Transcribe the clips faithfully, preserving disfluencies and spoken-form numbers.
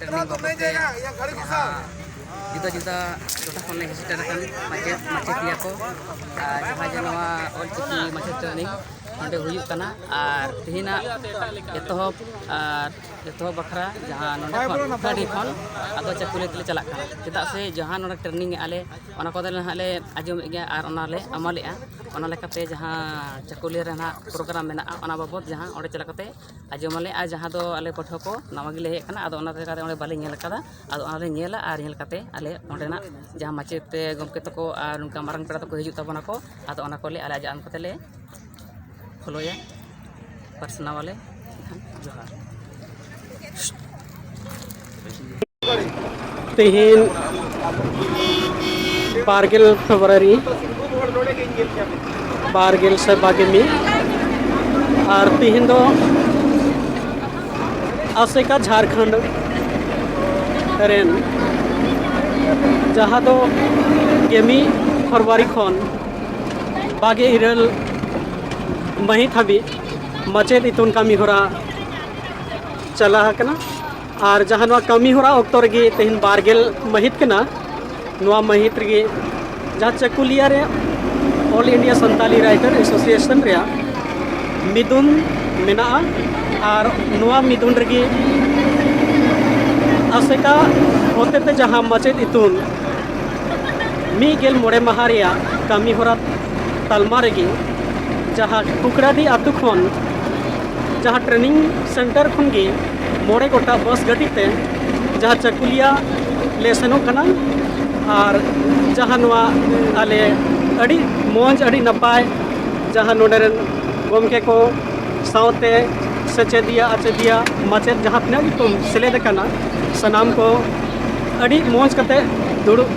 Training ᱵᱟᱵᱚᱫ ᱛᱮ ᱡᱟᱦᱟᱸ ᱡᱩᱫᱟᱹ ᱡᱩᱫᱟᱹ ᱴᱚᱴᱷᱟ ᱠᱷᱚᱱ ᱞᱮ ᱦᱮᱡ ᱥᱮᱴᱮᱨ ᱟᱠᱟᱱ ᱢᱟᱪᱮᱫ ᱢᱟᱪᱮᱛᱤᱭᱟᱹ ᱠᱚ, ᱟᱨ ᱡᱟᱦᱟᱸ ᱡᱮ ᱱᱚᱣᱟ ᱚᱞᱪᱤᱠᱤ ᱢᱟᱪᱮᱫ ᱴᱨᱮᱱᱤᱝ ᱱᱚᱸᱰᱮ ᱦᱩᱭᱩᱜ ᱠᱟᱱᱟ᱾ ᱟᱨ ᱛᱮᱦᱮᱧᱟᱜ ᱮᱛᱚᱦᱚᱵ ᱟᱨ ᱮᱛᱚᱦᱚᱵ ᱵᱟᱠᱷᱨᱟ ᱡᱟᱦᱟᱸ ᱱᱚᱸᱰᱮ ᱠᱷᱚᱱ ᱜᱟᱹᱰᱤ ᱠᱷᱚᱱ ᱟᱫᱚ ᱪᱟᱹᱠᱩᱞᱤᱭᱟᱹ ᱛᱮᱞᱮ ᱪᱟᱞᱟᱜ ᱠᱟᱱᱟ, ᱪᱮᱫᱟᱜ ᱥᱮ ᱡᱟᱦᱟᱸ ᱱᱚᱸᱰᱮ ᱴᱨᱮᱱᱤᱝ ᱮᱫᱼᱟ ᱞᱮ, ᱚᱱᱟ ᱠᱚᱫᱚ ᱱᱟᱦᱟᱜ ᱞᱮ ᱟᱸᱡᱚᱢᱮᱫ ᱜᱮᱭᱟ ᱟᱨ ᱚᱱᱟ ᱞᱮ ᱟᱢᱟᱞᱮᱫᱼᱟ᱾ ᱚᱱᱟ ᱞᱮᱠᱟᱛᱮ ᱡᱟᱦᱟᱸ ᱪᱟᱹᱠᱩᱞᱤᱭᱟᱹ ᱨᱮ ᱱᱟᱦᱟᱜ ᱯᱨᱳᱜᱨᱟᱢ ᱢᱮᱱᱟᱜᱼᱟ, ᱚᱱᱟ ᱵᱟᱵᱚᱫ ᱡᱟᱦᱟᱸ ᱚᱸᱰᱮ ᱪᱟᱞᱟᱣ ᱠᱟᱛᱮ ᱟᱸᱡᱚᱢᱟᱞᱮ᱾ ᱟᱨ ᱡᱟᱦᱟᱸ ᱫᱚ ᱟᱞᱮ ᱯᱟᱹᱴᱷᱩᱣᱟᱹ ᱠᱚ ᱱᱟᱣᱟ ᱜᱮᱞᱮ ᱦᱮᱡ ᱟᱠᱟᱱᱟ, ᱟᱫᱚ ᱚᱱᱟ ᱞᱮᱠᱟᱛᱮ ᱚᱸᱰᱮ ᱵᱟᱞᱮ ᱧᱮᱞ ᱟᱠᱟᱫᱟ᱾ ᱟᱫᱚ ᱚᱱᱟᱞᱮ ᱧᱮᱞᱟ ᱟᱨ ᱧᱮᱞ ᱠᱟᱛᱮ ᱟᱞᱮ ᱚᱸᱰᱮᱱᱟᱜ ᱡᱟᱦᱟᱸ ᱢᱟᱪᱮᱫ ᱜᱚᱢᱠᱮ ᱛᱟᱠᱚ ᱟᱨ ᱱᱚᱝᱠᱟ ᱢᱟᱨᱟᱝ ᱯᱮᱲᱟ ᱛᱟᱠᱚ ᱦᱤᱡᱩᱜ ᱛᱟᱵᱚᱱᱟ ᱠᱚ, ᱟᱫᱚ ᱚᱱᱟ ᱠᱚᱞᱮ ᱟᱞᱮ ᱟᱡ ᱟᱢ ᱠᱟᱛᱮ ᱞᱮ ᱯᱷᱳᱞᱳᱭᱟ, ᱯᱟᱥᱱᱟᱣᱟᱞᱮ᱾ ᱮᱱᱠᱷᱟᱱ ᱡᱚᱦᱟᱨ᱾ ᱛᱮᱦᱮᱧ ᱵᱟᱨᱜᱮᱞ ᱯᱷᱮᱵᱨᱩᱣᱟᱨᱤ ᱵᱟᱨᱜᱮᱞ ᱥᱮ ᱵᱟᱨᱜᱮ ᱢᱤᱫ, ᱟᱨ ᱛᱮᱦᱮᱧ ᱫᱚ ᱟᱥᱮᱠᱟ ᱡᱷᱟᱲᱠᱷᱚᱸᱰ ᱨᱮᱱ, ᱡᱟᱦᱟᱸ ᱫᱚ ᱜᱮᱢᱤᱫ ᱯᱷᱮᱵᱨᱩᱣᱟᱨᱤ ᱠᱷᱚᱱ ᱵᱟᱨᱜᱮ ᱤᱨᱟᱹᱞ ᱢᱟᱹᱦᱤᱛ ᱦᱟᱹᱵᱤᱡ ᱢᱟᱪᱮᱫ ᱤᱛᱩᱱ ᱠᱟᱹᱢᱤ ᱦᱚᱨᱟ ᱪᱟᱞᱟᱣ ᱟᱠᱟᱱᱟ᱾ ᱟᱨ ᱡᱟᱦᱟᱸ ᱱᱚᱣᱟ ᱠᱟᱹᱢᱤ ᱦᱚᱨᱟ ᱚᱠᱛᱚ ᱨᱮᱜᱮ ᱛᱮᱦᱮᱧ ᱵᱟᱨᱜᱮᱞ ᱢᱟᱹᱦᱤᱛ ᱠᱟᱱᱟ, ᱱᱚᱣᱟ ᱢᱟᱹᱦᱤᱛ ᱨᱮᱜᱮ ᱡᱟᱦᱟᱸ ᱪᱟᱹᱠᱩᱞᱤᱭᱟ ᱨᱮ All India Santali Writer Association ᱨᱮᱭᱟᱜ ᱢᱤᱫᱩᱱ ᱢᱮᱱᱟᱜᱼᱟ᱾ ᱟᱨ ᱱᱚᱣᱟ ᱢᱤᱫᱩᱱ ᱨᱮᱜᱮ ᱟᱥᱮᱠᱟ ᱦᱚᱛᱮᱛᱮ ᱡᱟᱦᱟᱸ ᱢᱟᱪᱮᱫ ᱤᱛᱩᱱ ᱢᱤᱫ ᱜᱮᱞ ᱢᱚᱬᱮ ᱢᱟᱦᱟ ᱨᱮᱭᱟᱜ ᱠᱟᱹᱢᱤ ᱦᱚᱨᱟ ᱛᱟᱞᱢᱟ ᱨᱮᱜᱮ ᱡᱟᱦᱟᱸ ᱠᱩᱠᱲᱟᱰᱤ ᱟᱹᱛᱩ ᱠᱷᱚᱱ, ᱡᱟᱦᱟᱸ ᱴᱨᱮᱱᱤᱝ ᱥᱮᱱᱴᱟᱨ ᱠᱷᱚᱱ ᱜᱮ ᱢᱚᱬᱮ ᱜᱚᱴᱟᱝ ᱵᱟᱥ ᱜᱟᱹᱰᱤ ᱛᱮ ᱡᱟᱦᱟᱸ ᱪᱟᱹᱠᱩᱞᱤᱭᱟ ᱞᱮ ᱥᱮᱱᱚᱜ ᱠᱟᱱᱟ᱾ ᱟᱨ ᱡᱟᱦᱟᱸ ᱱᱚᱣᱟ ᱟᱞᱮ ᱟᱹᱰᱤ ᱢᱚᱡᱽ, ᱟᱹᱰᱤ ᱱᱟᱯᱟᱭ, ᱡᱟᱦᱟᱸ ᱱᱚᱰᱮ ᱨᱮᱱ ᱜᱚᱢᱠᱮ ᱠᱚ ᱥᱟᱶᱛᱮ ᱥᱮᱪᱮᱫᱤᱭᱟᱹ, ᱟᱪᱮᱫᱤᱭᱟᱹ, ᱢᱟᱪᱮᱫ ᱡᱟᱦᱟᱸ ᱛᱤᱱᱟᱹᱜ ᱜᱮᱠᱚ ᱥᱮᱞᱮᱫ ᱟᱠᱟᱱᱟ, ᱥᱟᱱᱟᱢ ᱠᱚ ᱟᱹᱰᱤ ᱢᱚᱡᱽ ᱠᱟᱛᱮ ᱫᱩᱲᱩᱵ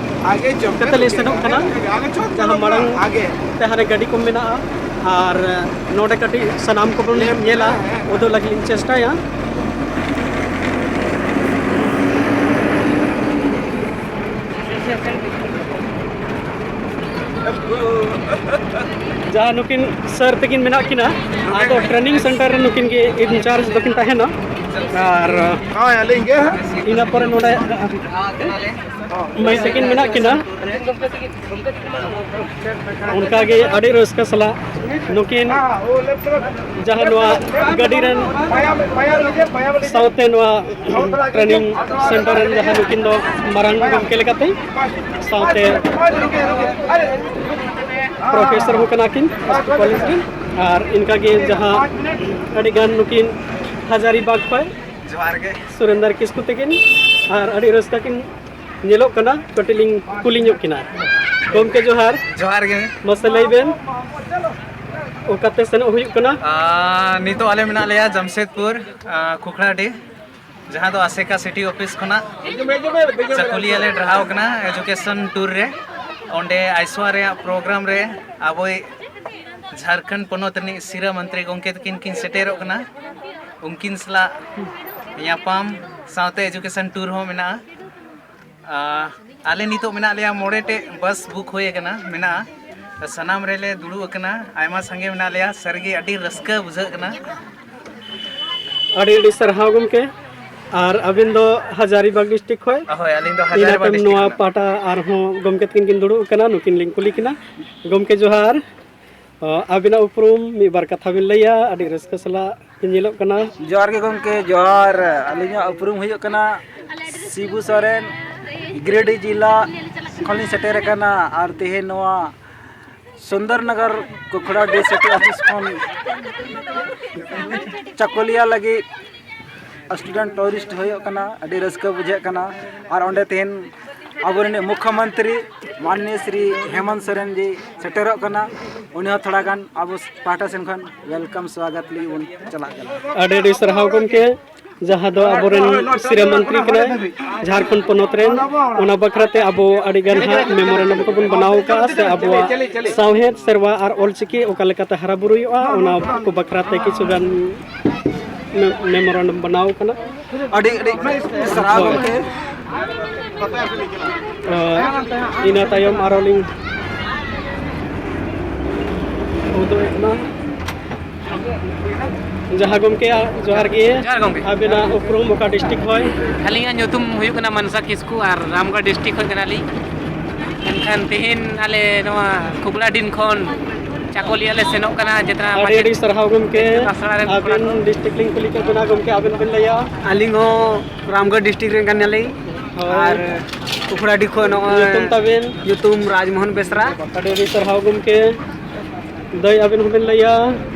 ᱠᱟᱛᱮ ᱞᱮ ᱥᱮᱱᱚᱜ ᱠᱟᱱᱟ᱾ ᱡᱟᱦᱟᱸ ᱢᱟᱲᱟᱝ ᱛᱮ ᱦᱟᱱᱮ ᱜᱟᱹᱰᱤ ᱠᱚ ᱢᱮᱱᱟᱜᱼᱟ, ᱟᱨ ᱱᱚᱰᱮ ᱠᱟᱹᱴᱤᱡ ᱥᱟᱱᱟᱢ ᱠᱚᱵᱚᱱ ᱧᱮᱞᱟ, ᱩᱫᱩᱜ ᱞᱟᱹᱜᱤᱫ ᱤᱧ ᱪᱮᱥᱴᱟᱭᱟ᱾ ᱡᱟᱦᱟᱸ ᱱᱩᱠᱤᱱ ᱥᱟᱨ ᱛᱟᱹᱠᱤᱱ ᱢᱮᱱᱟᱜ ᱠᱤᱱᱟ, ᱟᱫᱚ ᱴᱨᱮᱱᱤᱝ ᱥᱮᱱᱴᱟᱨ ᱨᱮ ᱱᱩᱠᱤᱱ ᱜᱮ ᱤᱱᱪᱟᱨᱡᱽ ᱫᱚᱠᱤᱱ ᱛᱟᱦᱮᱱᱟ᱾ ᱟᱨ ᱦᱳᱭ, ᱟᱹᱞᱤᱧ ᱜᱮ ᱦᱟᱸᱜ᱾ ᱤᱱᱟᱹ ᱯᱚᱨᱮ ᱱᱚᱰᱮ ᱢᱟᱹᱭ ᱛᱟᱹᱠᱤᱱ ᱢᱮᱱᱟᱜ ᱠᱤᱱᱟ᱾ ᱚᱱᱠᱟᱜᱮ ᱟᱹᱰᱤ ᱨᱟᱹᱥᱠᱟᱹ ᱥᱟᱞᱟᱜ ᱱᱩᱠᱤᱱ ᱡᱟᱦᱟᱸ ᱱᱚᱣᱟ ᱜᱟᱹᱰᱤ ᱨᱮᱱ ᱥᱟᱶᱛᱮ ᱱᱚᱣᱟ training center ᱨᱮᱱ ᱡᱟᱦᱟᱸ ᱱᱩᱠᱤᱱ ᱫᱚ ᱢᱟᱨᱟᱝ ᱜᱚᱢᱠᱮ ᱞᱮᱠᱟᱛᱮ, ᱥᱟᱶᱛᱮ professor ᱦᱚᱸ ᱠᱟᱱᱟ ᱠᱤᱱ college ᱨᱮᱱ᱾ ᱟᱨ ᱤᱱᱠᱟᱜᱮ ᱡᱟᱦᱟᱸ ᱟᱹᱰᱤᱜᱟᱱ ᱱᱩᱠᱤᱱ ᱦᱟᱡᱟᱨᱤᱵᱟᱜᱽ ᱠᱷᱚᱱ ᱡᱚᱦᱟᱨ ᱜᱮ᱾ ᱥᱩᱨᱮᱱᱫᱟᱨ ᱠᱤᱥᱠᱩ ᱛᱟᱹᱠᱤᱱ ᱟᱨ ᱟᱹᱰᱤ ᱨᱟᱹᱥᱠᱟᱹ ᱠᱤᱱ ᱧᱮᱞᱚᱜ ᱠᱟᱱᱟ᱾ ᱠᱟᱹᱴᱤᱡ ᱞᱤᱧ ᱠᱩᱞᱤ ᱧᱚᱜ ᱠᱤᱱᱟ᱾ ᱜᱚᱢᱠᱮ ᱡᱚᱦᱟᱨ᱾ ᱡᱚᱦᱟᱨ ᱜᱮ᱾ ᱢᱟᱥᱮ ᱞᱟᱹᱭ ᱵᱮᱱ, ᱚᱠᱟᱛᱮ ᱥᱮᱱᱚᱜ ᱦᱩᱭᱩᱜ ᱠᱟᱱᱟ? ᱟᱨ ᱱᱤᱛᱚᱜ ᱟᱞᱮ ᱢᱮᱱᱟᱜ ᱞᱮᱭᱟ ᱡᱟᱢᱥᱮᱫᱽᱯᱩᱨ, ᱟᱨ, ᱠᱷᱩᱠᱷᱲᱟᱰᱤ, ᱡᱟᱦᱟᱸ ᱫᱚ ᱟᱥᱮᱠᱟ city office ᱠᱷᱚᱱᱟᱜ ᱪᱟᱠᱩᱞᱤᱭᱟᱹ ᱞᱮ ᱰᱟᱨᱦᱟᱣ ᱠᱟᱱᱟ education tour ᱨᱮ᱾ ᱚᱸᱰᱮ ᱟᱭᱥᱣᱟ ᱨᱮᱭᱟᱜ program ᱨᱮ ᱟᱵᱚᱭᱤᱡ ᱡᱷᱟᱲᱠᱷᱚᱸᱰ ᱯᱚᱱᱚᱛ ᱨᱤᱱᱤᱡ ᱥᱤᱨᱟᱹ ᱢᱚᱱᱛᱨᱤ ᱜᱚᱢᱠᱮ ᱛᱟᱹᱠᱤᱱ ᱠᱤᱱ ᱥᱮᱴᱮᱨᱚᱜ ᱠᱟᱱᱟ᱾ ᱩᱱᱠᱤᱱ ᱥᱟᱞᱟᱜ ᱧᱟᱯᱟᱢ ᱥᱟᱶᱛᱮ education tour ᱦᱚᱸ ᱢᱮᱱᱟᱜᱼᱟ᱾ ᱟᱨ ᱟᱞᱮ ᱱᱤᱛᱚᱜ ᱢᱮᱱᱟᱜ ᱞᱮᱭᱟ, ᱢᱚᱬᱮ ᱴᱮᱡ bus book ᱦᱩᱭ ᱟᱠᱟᱱᱟ, ᱢᱮᱱᱟᱜᱼᱟ᱾ ᱥᱟᱱᱟᱢ ᱨᱮᱞᱮ ᱫᱩᱲᱩᱵ ᱟᱠᱟᱱᱟ, ᱟᱭᱢᱟ ᱥᱟᱸᱜᱮ ᱢᱮᱱᱟᱜ ᱞᱮᱭᱟ᱾ ᱥᱟᱹᱨᱤᱜᱮ ᱟᱹᱰᱤ ᱨᱟᱹᱥᱠᱟᱹ ᱵᱩᱡᱷᱟᱹᱜ ᱠᱟᱱᱟ᱾ ᱟᱹᱰᱤ ᱟᱹᱰᱤ ᱥᱟᱨᱦᱟᱣ ᱜᱚᱢᱠᱮ᱾ ᱟᱨ ᱟᱹᱵᱤᱱ ᱫᱚ ᱦᱟᱡᱟᱨᱤᱵᱟᱜᱽ district ᱠᱷᱚᱱ? ᱦᱳᱭ, ᱟᱹᱞᱤᱧ ᱫᱚ ᱤᱱᱟᱹ ᱦᱟᱡᱟᱨᱤᱵᱟᱜᱽ ᱛᱟᱭᱚᱢ district ᱱᱚᱣᱟ ᱠᱷᱚᱱᱟᱜ᱾ ᱯᱟᱦᱴᱟ ᱟᱨᱦᱚᱸ ᱜᱚᱢᱠᱮ ᱛᱟᱹᱠᱤᱱ ᱠᱤᱱ ᱫᱩᱲᱩᱵ ᱟᱠᱟᱱᱟ, ᱱᱩᱠᱤᱱ ᱞᱤᱧ ᱠᱩᱞᱤ ᱠᱤᱱᱟ᱾ ᱜᱚᱢᱠᱮ ᱡᱚᱦᱟᱨ᱾ ᱚ, ᱟᱹᱵᱤᱱᱟᱜ ᱩᱯᱨᱩᱢ ᱢᱤᱫ ᱵᱟᱨ ᱠᱟᱛᱷᱟ ᱵᱤᱱ ᱞᱟᱹᱭᱟ, ᱟᱹᱰᱤ ᱨᱟᱹᱥᱠᱟᱹ ᱥᱟᱞᱟᱜ ᱵᱤᱱ ᱧᱮᱞᱚᱜ ᱠᱟᱱᱟ᱾ ᱡᱚᱦᱟᱨ ᱜᱮ ᱜᱚᱢᱠᱮ, ᱡᱚᱦᱟᱨ᱾ ᱟᱹᱞᱤᱧᱟᱜ ᱩᱯᱨᱩᱢ ᱦᱩᱭᱩᱜ ᱠᱟᱱᱟ ᱥᱤᱵᱩ ᱥᱚᱨᱮᱱ, ᱜᱤᱨᱤᱰᱤ ᱡᱮᱞᱟ ᱠᱷᱚᱱᱞᱤᱧ ᱥᱮᱴᱮᱨ ᱟᱠᱟᱱᱟ᱾ ᱟᱨ ᱛᱮᱦᱮᱧ ᱱᱚᱣᱟ ᱥᱩᱱᱫᱚᱨ ᱱᱚᱜᱚᱨ ᱠᱷᱩᱠᱷᱲᱟᱰᱤ city office ᱠᱷᱚᱱ ᱪᱟᱠᱩᱞᱤᱭᱟᱹ ᱞᱟᱹᱜᱤᱫ student tourist ᱦᱩᱭᱩᱜ ᱠᱟᱱᱟ, ᱟᱹᱰᱤ ᱨᱟᱹᱥᱠᱟᱹ ᱵᱩᱡᱷᱟᱹᱜ ᱠᱟᱱᱟ᱾ ᱟᱨ ᱚᱸᱰᱮ ᱛᱮᱦᱮᱧ ᱟᱵᱚᱨᱮᱱ ᱢᱩᱠᱷᱭᱚᱢᱚᱱᱛᱨᱤ ᱢᱟᱱᱱᱤᱭᱚ ᱥᱨᱤ ᱦᱮᱢᱚᱱᱛ ᱥᱚᱨᱮᱱ ᱡᱤ ᱥᱮᱴᱮᱨᱚᱜ ᱠᱟᱱᱟ᱾ ᱩᱱᱤ ᱦᱚᱸ ᱛᱷᱚᱲᱟ ᱜᱟᱱ ᱟᱵᱚ ᱯᱟᱦᱴᱟ ᱥᱮᱱ ᱠᱷᱚᱱ welcome ᱥᱣᱟᱜᱟᱛ ᱞᱟᱹᱜᱤᱫ ᱵᱚᱱ ᱪᱟᱞᱟᱜ ᱠᱟᱱᱟ᱾ ᱟᱹᱰᱤ ᱟᱹᱰᱤ ᱥᱟᱨᱦᱟᱣ ᱜᱚᱢᱠᱮ, ᱡᱟᱦᱟᱸ ᱫᱚ ᱟᱵᱚᱨᱮᱱ ᱥᱤᱨᱟᱹ ᱢᱚᱱᱛᱨᱤ ᱠᱟᱱᱟᱭ ᱡᱷᱟᱲᱠᱷᱚᱸᱰ ᱯᱚᱱᱚᱛ ᱨᱮᱱ᱾ ᱚᱱᱟ ᱵᱟᱠᱷᱨᱟ ᱛᱮ ᱟᱵᱚ ᱟᱹᱰᱤ ᱜᱟᱱ ᱦᱟᱸᱜ memorandum ᱠᱚᱵᱚᱱ ᱵᱮᱱᱟᱣ ᱟᱠᱟᱫᱼᱟ, ᱥᱮ ᱟᱵᱚᱣᱟᱜ ᱥᱟᱶᱦᱮᱫ, ᱥᱮᱨᱣᱟ ᱟᱨ ᱚᱞᱪᱤᱠᱤ ᱚᱠᱟ ᱞᱮᱠᱟᱛᱮ ᱦᱟᱨᱟ ᱵᱩᱨᱩᱭᱚᱜᱼᱟ, ᱚᱱᱟ ᱠᱚ ᱵᱟᱠᱷᱨᱟ ᱛᱮ ᱠᱤᱪᱷᱩ ᱜᱟᱱ memorandum ᱵᱮᱱᱟᱣ ᱟᱠᱟᱱᱟ᱾ ᱟᱹᱰᱤ ᱟᱹᱰᱤ ᱥᱟᱨᱦᱟᱣ ᱦᱳᱭ᱾ ᱜᱚᱢᱠᱮ᱾ ᱟᱨ ᱤᱱᱟᱹ ᱛᱟᱭᱚᱢ ᱟᱨᱚ ᱞᱤᱧ ᱩᱫᱩᱜ ᱮᱫ ᱠᱟᱱᱟ᱾ ᱡᱟᱦᱟᱸ ᱜᱚᱢᱠᱮ, ᱡᱚᱦᱟᱨ ᱜᱮ᱾ ᱡᱚᱦᱟᱨ ᱜᱚᱢᱠᱮ᱾ ᱟᱵᱮᱱᱟᱜ ᱩᱯᱨᱩᱢ ᱚᱠᱟ district ᱠᱷᱚᱱ? ᱟᱹᱞᱤᱧᱟᱜ ᱧᱩᱛᱩᱢ ᱦᱩᱭᱩᱜ ᱠᱟᱱᱟ ᱢᱟᱱᱥᱟ ᱠᱤᱥᱠᱩ ᱟᱨ ᱨᱟᱢᱜᱚᱲ district ᱠᱷᱚᱱ ᱠᱟᱱᱟᱞᱤᱧ᱾ ᱢᱮᱱᱠᱷᱟᱱ ᱛᱮᱦᱮᱧ ᱟᱞᱮ ᱱᱚᱣᱟ ᱠᱷᱩᱠᱲᱟᱰᱤᱱ ᱠᱷᱚᱱ ᱪᱟᱠᱚᱞᱤᱭᱟᱹ ᱞᱮ ᱥᱮᱱᱚᱜ ᱠᱟᱱᱟ, ᱡᱮᱛᱱᱟ ᱟᱹᱰᱤ ᱟᱹᱰᱤ ᱢᱟᱪᱮᱫ ᱥᱟᱨᱦᱟᱣ ᱜᱚᱢᱠᱮ᱾ ᱤᱛᱩᱱ ᱟᱥᱲᱟ ᱨᱮᱱ ᱠᱚᱲᱟ ᱟᱵᱮᱱ ᱠᱚ᱾ District ᱞᱤᱧ ᱠᱩᱞᱤ ᱠᱮᱫ ᱵᱮᱱᱟ ᱜᱚᱢᱠᱮ, ᱟᱵᱮᱱ ᱵᱮᱱ ᱞᱟᱹᱭᱟ? ᱟᱹᱞᱤᱧ ᱦᱚᱸ ᱨᱟᱢᱜᱚᱲ district ᱨᱮᱱ ᱠᱟᱱᱟᱞᱤᱧ᱾ ᱦᱳᱭ᱾ ᱟᱨ ᱠᱷᱩᱠᱲᱟᱰᱤ ᱠᱷᱚᱱ ᱱᱚᱜᱼᱚᱭ ᱧᱩᱛᱩᱢ ᱛᱟᱵᱮᱱ? ᱧᱩᱛᱩᱢ ᱨᱟᱡᱽᱢᱳᱦᱚᱱ ᱵᱮᱥᱨᱟ᱾ ᱟᱹᱰᱤ ᱟᱹᱰᱤ ᱥᱟᱨᱦᱟᱣ ᱜᱚᱢᱠᱮ᱾ ᱫᱟᱹᱭ, ᱟᱵᱮᱱ ᱦᱚᱸᱵᱮᱱ ᱞᱟᱹᱭᱟ?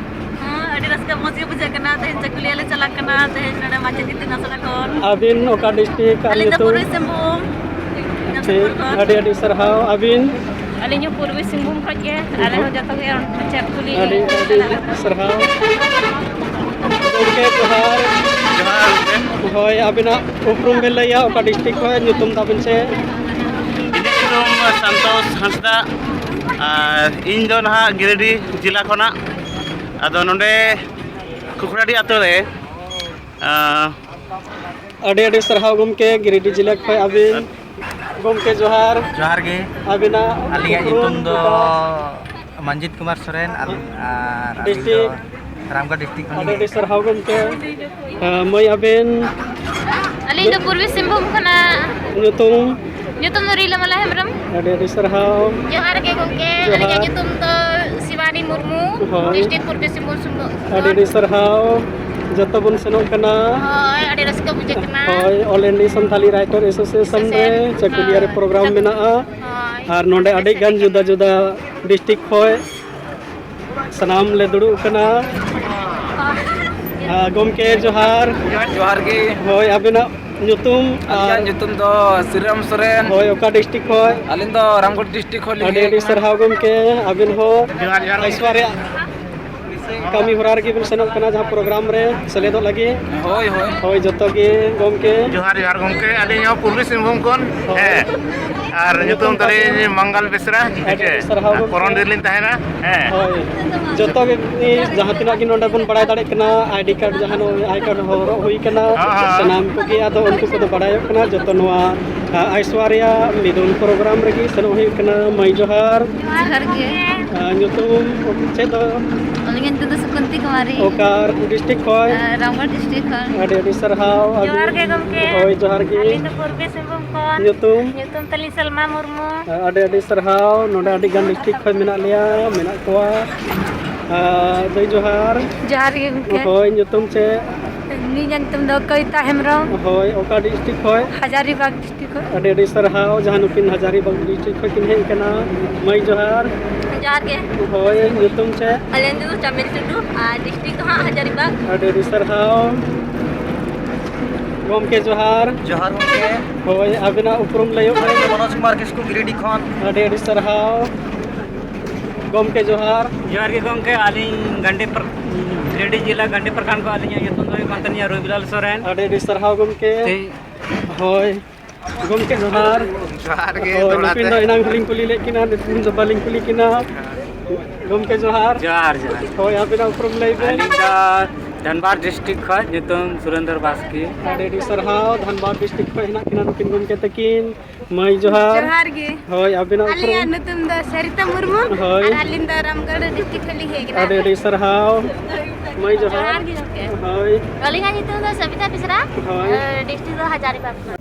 ᱦᱮᱸ, ᱟᱹᱰᱤ ᱨᱟᱹᱥᱠᱟᱹ ᱢᱚᱡᱽ ᱜᱮ ᱵᱩᱡᱷᱟᱹᱜ ᱠᱟᱱᱟ᱾ ᱛᱮᱦᱮᱧ ᱪᱟᱹᱠᱩᱞᱤᱭᱟᱹ ᱞᱮ ᱪᱟᱞᱟᱜ ᱠᱟᱱᱟ, ᱛᱮᱦᱮᱧ ᱱᱚᱰᱮ ᱢᱟᱪᱮᱫ ᱤᱛᱩᱱ ᱟᱥᱲᱟ ᱠᱷᱚᱱ᱾ ᱟᱹᱵᱤᱱ ᱚᱠᱟ district ᱟᱨ ᱟᱹᱞᱤᱧ ᱫᱚ ᱧᱩᱛᱩᱢ? ᱯᱩᱨᱵᱤ ᱥᱤᱝᱵᱷᱩᱢ, ᱴᱷᱤᱠ, ᱡᱟᱢᱥᱮᱫᱽᱯᱩᱨ ᱠᱷᱚᱱ᱾ ᱟᱹᱰᱤ ᱟᱹᱰᱤ ᱥᱟᱨᱦᱟᱣ᱾ ᱟᱹᱵᱤᱱ? ᱟᱹᱞᱤᱧ ᱦᱚᱸ ᱯᱩᱨᱵᱤ ᱥᱤᱝᱵᱷᱩᱢ ᱠᱷᱚᱱ ᱜᱮ, ᱟᱞᱮ ᱦᱚᱸ ᱡᱚᱛᱚ ᱜᱮ ᱚᱱᱛᱮ ᱪᱟᱹᱠᱩᱞᱤᱭᱟᱹ ᱟᱹᱰᱤ ᱜᱮ ᱟᱹᱰᱤ ᱪᱟᱞᱟᱜ ᱠᱟᱱᱟ᱾ ᱥᱟᱨᱦᱟᱣ᱾ ᱜᱚᱢᱠᱮ, ᱡᱚᱦᱟᱨ᱾ ᱡᱚᱦᱟᱨ ᱜᱚᱢᱠᱮ᱾ ᱦᱳᱭ, ᱟᱹᱵᱤᱱᱟᱜ ᱩᱯᱨᱩᱢ ᱵᱮᱱ ᱞᱟᱹᱭᱟ, ᱚᱠᱟ district ᱠᱷᱚᱱ, ᱧᱩᱛᱩᱢ ᱛᱟᱵᱮᱱ ᱥᱮ? ᱤᱧᱟᱹᱜ ᱧᱩᱛᱩᱢ ᱥᱟᱱᱛᱳᱥ ᱦᱟᱸᱥᱫᱟ, ᱟᱨ ᱤᱧ ᱫᱚ ᱱᱟᱦᱟᱜ ᱜᱤᱨᱤᱰᱤ ᱡᱮᱞᱟ ᱠᱷᱚᱱᱟᱜ᱾ ᱟᱫᱚ ᱱᱚᱰᱮ ᱠᱷᱩᱠᱲᱟᱰᱤ ᱟᱛᱳ ᱨᱮ, ᱟᱸ, ᱟᱹᱰᱤ ᱟᱹᱰᱤ ᱥᱟᱨᱦᱟᱣ ᱜᱚᱢᱠᱮ, ᱜᱤᱨᱤᱰᱤ ᱡᱮᱞᱟ ᱠᱷᱚᱱ ᱟᱹᱵᱤᱱ᱾ ᱜᱚᱢᱠᱮ ᱡᱚᱦᱟᱨ᱾ ᱡᱚᱦᱟᱨ ᱜᱮ᱾ ᱟᱹᱵᱤᱱᱟᱜ ᱟᱹᱞᱤᱧᱟᱜ ᱩᱯᱨᱩᱢ ᱧᱩᱛᱩᱢ ᱫᱚ ᱚᱠᱟ? ᱢᱚᱧᱡᱤᱛ ᱠᱩᱢᱟᱨ ᱥᱚᱨᱮᱱ, ᱟᱨ, ᱟᱨ ᱟᱹᱞᱤᱧ ᱫᱚ district? ᱨᱟᱢᱜᱚᱲ district ᱠᱷᱚᱱ ᱟᱹᱰᱤ ᱞᱤᱧ ᱟᱹᱰᱤ ᱦᱮᱡ ᱥᱟᱨᱦᱟᱣ ᱜᱚᱢᱠᱮ᱾ ᱟᱸ, ᱢᱟᱹᱭ ᱟᱵᱮᱱ? ᱟᱹᱞᱤᱧ ᱫᱚ ᱯᱩᱨᱵᱤ ᱥᱤᱝᱵᱷᱩᱢ ᱠᱷᱚᱱᱟᱜ᱾ ᱧᱩᱛᱩᱢ? ᱧᱩᱛᱩᱢ ᱫᱚ ᱨᱤᱞᱟᱹᱢᱟᱞᱟ ᱦᱮᱢᱵᱨᱚᱢ᱾ ᱟᱹᱰᱤ ᱟᱹᱰᱤ ᱥᱟᱨᱦᱟᱣ᱾ ᱡᱚᱦᱟᱨ ᱜᱮ ᱜᱚᱢᱠᱮ, ᱡᱚᱦᱟᱨ᱾ ᱟᱹᱞᱤᱧᱟᱜ ᱧᱩᱛᱩᱢ ᱫᱚ ᱥᱤᱵᱟᱱᱤ ᱢᱩᱨᱢᱩ, ᱦᱳᱭ᱾ District ᱯᱩᱨᱵᱤ ᱥᱤᱝᱵᱷᱩᱢ ᱥᱩᱢᱵᱚ-, ᱟᱹᱰᱤ ᱟᱹᱰᱤ ᱥᱟᱨᱦᱟᱣ᱾ ᱡᱚᱛᱚ ᱵᱚᱱ ᱥᱮᱱᱚᱜ ᱠᱟᱱᱟ᱾ ᱦᱳᱭ, ᱟᱹᱰᱤ ᱨᱟᱹᱥᱠᱟᱹ ᱵᱩᱡᱷᱟᱹᱜ ᱠᱟᱱᱟ᱾ ᱦᱳᱭ, All India Santali Writer Association ᱨᱮ ᱦᱳᱭ᱾ ᱪᱟᱹᱠᱩᱞᱤᱭᱟᱹ ᱨᱮ program ᱢᱮᱱᱟᱜᱼᱟ᱾ ᱦᱳᱭ᱾ ᱟᱨ ᱱᱚᱰᱮ ᱟᱹᱰᱤ ᱜᱟᱱ ᱡᱩᱫᱟᱹ ᱡᱩᱫᱟᱹ district ᱠᱷᱚᱱ ᱥᱟᱱᱟᱢ ᱞᱮ ᱫᱩᱲᱩᱵ ᱠᱟᱱᱟ᱾ ᱟᱨ ᱜᱚᱢᱠᱮ, ᱡᱚᱦᱟᱨ᱾ ᱡᱚᱦᱟᱨ ᱜᱮ᱾ ᱦᱳᱭ, ᱟᱵᱮᱱᱟᱜ ᱧᱩᱛᱩᱢ? ᱟᱹᱞᱤᱧᱟᱜ ᱟᱨ ᱧᱩᱛᱩᱢ ᱫᱚ ᱥᱨᱤᱨᱟᱢ ᱥᱚᱨᱮᱱ᱾ ᱦᱳᱭ, ᱚᱠᱟ district ᱠᱷᱚᱱ? ᱟᱹᱞᱤᱧ ᱫᱚ ᱨᱟᱢᱜᱚᱲ district ᱠᱷᱚᱱ ᱞᱤᱧ ᱟᱹᱰᱤ ᱦᱮᱡ ᱟᱹᱰᱤ ᱟᱠᱟᱱᱟ᱾ ᱥᱟᱨᱦᱟᱣ ᱜᱚᱢᱠᱮ, ᱟᱵᱮᱱ ᱦᱚᱸ ᱡᱚᱦᱟᱨ, ᱡᱚᱦᱟᱨ ᱜᱚᱢᱠᱮ᱾ ᱟᱭᱥᱣᱟ ᱨᱮᱭᱟᱜ ᱠᱟᱹᱢᱤ ᱦᱚᱨᱟ ᱨᱮᱜᱮ ᱵᱮᱱ ᱥᱮᱱᱚᱜ ᱠᱟᱱᱟ, ᱡᱟᱦᱟᱸ program ᱨᱮ ᱥᱮᱞᱮᱫᱚᱜ ᱞᱟᱹᱜᱤᱫ᱾ ᱦᱳᱭ, ᱦᱳᱭ᱾ ᱦᱳᱭ, ᱡᱚᱛᱚ ᱜᱮ ᱜᱚᱢᱠᱮ᱾ ᱡᱚᱦᱟᱨ, ᱡᱚᱦᱟᱨ ᱜᱚᱢᱠᱮ, ᱟᱹᱞᱤᱧ ᱦᱚᱸ ᱯᱩᱨᱵᱤ ᱥᱤᱝᱵᱷᱩᱢ ᱠᱷᱚᱱ᱾ ᱦᱳᱭ᱾ ᱦᱮᱸ, ᱟᱨ ᱧᱩᱛᱩᱢ ᱧᱩᱛᱩᱢ ᱛᱟᱹᱞᱤᱧ ᱛᱟᱵᱮᱱ? ᱢᱚᱝᱜᱚᱞ ᱵᱮᱥᱨᱟ᱾ ᱟᱹᱰᱤ ᱦᱮᱸ ᱥᱮ? ᱟᱹᱰᱤ ᱥᱟᱨᱦᱟᱣ ᱜᱚᱢᱠᱮ᱾ ᱠᱚᱨᱚᱱᱰᱤ ᱨᱮᱞᱤᱧ ᱛᱟᱦᱮᱱᱟ᱾ ᱦᱮᱸ᱾ ᱦᱳᱭ, ᱡᱚᱛᱚ ᱜᱮ, ᱡᱟᱦᱟᱸ ᱛᱤᱱᱟᱹᱜ ᱜᱮ ᱱᱚᱰᱮ ᱵᱚᱱ ᱵᱟᱲᱟᱭ ᱫᱟᱲᱮᱭᱟᱜ ᱠᱟᱱᱟ, ID card ᱡᱟᱦᱟᱸ ᱱᱚᱜᱼᱚᱭ ID card ᱦᱚᱨᱚᱜ ᱦᱩᱭ ᱠᱟᱱᱟ, ᱦᱚᱸ, ᱦᱚᱸ᱾ ᱥᱟᱱᱟᱢ ᱠᱚᱜᱮ, ᱟᱫᱚ ᱩᱱᱠᱩ ᱠᱚᱫᱚ ᱵᱟᱲᱟᱭᱚᱜ ᱠᱟᱱᱟ, ᱡᱚᱛᱚ ᱱᱚᱣᱟ ᱟᱭᱥᱣᱟᱨᱭᱟ ᱢᱤᱫᱩᱱ ᱯᱨᱳᱜᱨᱟᱢ ᱨᱮᱜᱮ ᱥᱮᱱᱚᱜ ᱦᱩᱭᱩᱜ ᱠᱟᱱᱟ᱾ ᱢᱟᱹᱭ ᱡᱚᱦᱟᱨ᱾ ᱡᱚᱦᱟᱨ ᱜᱮ᱾ ᱟᱨ ᱧᱩᱛᱩᱢ ᱪᱮᱫ ᱫᱚ? ᱟᱹᱞᱤᱧᱟᱜ ᱧᱩᱛᱩᱢ ᱫᱚ ᱥᱩᱠᱩᱱᱛᱤ ᱠᱩᱢᱟᱨᱤ᱾ ᱚᱠᱟ ᱰᱤᱥᱴᱨᱤᱠᱴ ᱠᱷᱚᱱ? ᱟᱨ ᱨᱟᱢᱜᱚᱲ ᱰᱤᱥᱴᱨᱤᱠᱴ ᱠᱷᱚᱱ᱾ ᱟᱹᱰᱤ ᱟᱹᱰᱤ ᱥᱟᱨᱦᱟᱣ᱾ ᱡᱚᱦᱟᱨ ᱜᱮ ᱜᱚᱢᱠᱮ᱾ ᱦᱳᱭ, ᱡᱚᱦᱟᱨ ᱜᱮ᱾ ᱟᱹᱞᱤᱧ ᱫᱚ ᱯᱩᱨᱵᱤ ᱥᱤᱝᱵᱷᱩᱢ ᱠᱷᱚᱱ᱾ ᱧᱩᱛᱩᱢ? ᱧᱩᱛᱩᱢ ᱛᱟᱹᱞᱤᱧ ᱥᱟᱞᱢᱟ ᱢᱩᱨᱢᱩ᱾ ᱟᱹᱰᱤ ᱟᱹᱰᱤ ᱥᱟᱨᱦᱟᱣ᱾ ᱱᱚᱰᱮ ᱟᱹᱰᱤ ᱜᱟᱱ ᱰᱤᱥᱴᱨᱤᱠᱴ ᱠᱷᱚᱱ ᱢᱮᱱᱟᱜ ᱞᱮᱭᱟ, ᱢᱮᱱᱟᱜ ᱠᱚᱣᱟ᱾ ᱟᱨ ᱫᱟᱹᱭ ᱡᱚᱦᱟᱨ᱾ ᱡᱚᱦᱟᱨ ᱜᱮ ᱜᱚᱢᱠᱮ᱾ ᱦᱳᱭ, ᱧᱩᱛᱩᱢ ᱪᱮᱫ? ᱤᱧᱟᱹᱜ ᱧᱩᱛᱩᱢ ᱫᱚ ᱠᱚᱭᱤᱛᱟ ᱦᱮᱢᱵᱨᱚᱢ᱾ ᱦᱳᱭ, ᱚᱠᱟ ᱰᱤᱥᱴᱨᱤᱠᱴ ᱠᱷᱚᱱ? ᱦᱟᱡᱟᱨᱤᱵᱟᱜᱽ ᱰᱤᱥᱴᱨᱤᱠᱴ ᱠᱷᱚᱱ᱾ ᱟᱹᱰᱤ ᱟᱹᱰᱤ ᱥᱟᱨᱦᱟᱣ, ᱡᱟᱦᱟᱸ ᱱᱩᱠᱤᱱ ᱦᱟᱡᱟᱨᱤᱵᱟᱜᱽ ᱰᱤᱥᱴᱨᱤᱠᱴ ᱠᱷᱚᱱ ᱠᱤᱱ ᱦᱮᱡ ᱟᱠᱟᱱᱟ᱾ ᱢᱟᱹᱭ ᱡᱚᱦᱟᱨ᱾ ᱡᱚᱦᱟᱨ ᱜᱮ᱾ ᱦᱳᱭ, ᱧᱩᱛᱩᱢ ᱪᱮᱫ? ᱟᱹᱞᱤᱧ ᱫᱚ ᱪᱟᱢᱮᱞ ᱴᱩᱰᱩ ᱟᱨ ᱰᱤᱥᱴᱨᱤᱠᱴ ᱫᱚ ᱦᱟᱸᱜ ᱦᱟᱡᱟᱨᱤᱵᱟᱜᱽ᱾ ᱟᱹᱰᱤ ᱟᱹᱰᱤ ᱥᱟᱨᱦᱟᱣ᱾ ᱜᱚᱢᱠᱮ ᱡᱚᱦᱟᱨ᱾ ᱡᱚᱦᱟᱨ ᱜᱚᱢᱠᱮ᱾ ᱦᱳᱭ, ᱟᱵᱤᱱᱟᱜ ᱩᱯᱨᱩᱢ ᱞᱟᱹᱭᱚᱜ ᱵᱤᱱ᱾ ᱢᱚᱱᱳᱡᱽ ᱠᱩᱢᱟᱨ ᱠᱤᱥᱠᱩ, ᱜᱤᱨᱤᱰᱤ ᱠᱷᱚᱱ᱾ ᱟᱹᱰᱤ ᱟᱹᱰᱤ ᱥᱟᱨᱦᱟᱣ᱾ ᱜᱚᱢᱠᱮ ᱡᱚᱦᱟᱨ᱾ ᱡᱚᱦᱟᱨ ᱜᱮ ᱜᱚᱢᱠᱮ, ᱟᱹᱞᱤᱧ ᱜᱟᱱᱰᱤ ᱯᱨᱚ-, ᱜᱤᱨᱤᱰᱤ ᱡᱮᱞᱟ ᱜᱟᱱᱰᱤ ᱯᱨᱚᱠᱷᱚᱸᱰ ᱠᱷᱚᱱ, ᱟᱹᱞᱤᱧᱟᱜ ᱧᱩᱛᱩᱢ ᱫᱚ ᱦᱩᱭᱩᱜ ᱠᱟᱱ ᱛᱟᱹᱞᱤᱧᱟ ᱨᱚᱵᱤᱞᱟᱞ ᱥᱚᱨᱮᱱ᱾ ᱟᱹᱰᱤ ᱟᱹᱰᱤ ᱥᱟᱨᱦᱟᱣ ᱜᱚᱢᱠᱮ᱾ ᱛᱮ- ᱦᱳᱭ, ᱜᱚᱢᱠᱮ ᱡᱚᱦᱟᱨ᱾ ᱡᱚᱦᱟᱨ ᱜᱮ, ᱦᱳᱭ, ᱫᱚᱦᱲᱟ ᱱᱩᱠᱤᱱ ᱛᱮ᱾ ᱫᱚ ᱮᱱᱟᱝ ᱦᱚᱸᱞᱤᱧ ᱠᱩᱞᱤ ᱞᱮᱫ ᱠᱤᱱᱟ, ᱱᱤᱛᱚᱝ ᱫᱚ ᱵᱟᱹᱞᱤᱧ ᱠᱩᱞᱤ ᱠᱤᱱᱟ᱾ ᱜᱚᱢᱠᱮ ᱡᱚᱦᱟᱨ᱾ ᱡᱚᱦᱟᱨ, ᱡᱚᱦᱟᱨ᱾ ᱦᱳᱭ, ᱟᱵᱤᱱᱟᱜ ᱩᱯᱨᱩᱢ ᱞᱟᱹᱭ ᱵᱤᱱ᱾ ᱟᱹᱞᱤᱧ ᱫᱚ ᱫᱷᱟᱱᱵᱟᱫᱽ ᱰᱤᱥᱴᱨᱤᱠᱴ ᱠᱷᱚᱱ, ᱧᱩᱛᱩᱢ ᱥᱩᱨᱮᱱᱫᱨᱚ ᱵᱟᱥᱠᱮ᱾ ᱟᱹᱰᱤ ᱟᱹᱰᱤ ᱥᱟᱨᱦᱟᱣ, ᱫᱷᱟᱱᱵᱟᱫᱽ ᱰᱤᱥᱴᱨᱤᱠᱴ ᱠᱷᱚᱱ ᱦᱮᱱᱟᱜ ᱠᱤᱱᱟ ᱱᱩᱠᱤᱱ ᱜᱚᱢᱠᱮ ᱛᱟᱹᱠᱤᱱ᱾ ᱢᱟᱹᱭ ᱡᱚᱦᱟᱨ᱾ ᱡᱚᱦᱟᱨ ᱜᱮ᱾ ᱦᱳᱭ, ᱟᱵᱤᱱᱟᱜ ᱩᱯᱨᱩᱢ? ᱟᱹᱞᱤᱧᱟᱜ ᱧᱩᱛᱩᱢ ᱫᱚ ᱥᱟᱨᱤᱛᱟ ᱢᱩᱨᱢᱩ᱾ ᱦᱳᱭ᱾ ᱟᱨ ᱟᱹᱞᱤᱧ ᱫᱚ ᱨᱟᱢᱜᱚᱲ ᱰᱤᱥᱴᱨᱤᱠᱴ ᱠᱷᱚᱱ ᱞᱤᱧ ᱦᱮᱡ ᱠᱟᱱᱟ᱾ ᱟᱹᱰᱤ ᱟᱹᱰᱤ ᱥᱟᱨᱦᱟᱣ᱾ ᱢᱟᱹᱭ ᱡᱚᱦᱟᱨ᱾ ᱡᱚᱦᱟᱨ ᱜᱮ ᱜᱚᱢᱠᱮ᱾ ᱦᱳᱭ᱾ ᱟᱹᱞᱤᱧᱟᱜ ᱧᱩᱛᱩᱢ ᱫᱚ ᱥᱚᱵᱤᱛᱟ ᱵᱮᱥᱨᱟ᱾ ᱦᱳᱭ᱾ ᱟᱨ ᱰᱤᱥᱴᱨᱤᱠᱴ ᱫᱚ ᱦᱟᱡᱟᱨᱤᱵᱟᱜᱽ ᱠᱷᱚᱱ᱾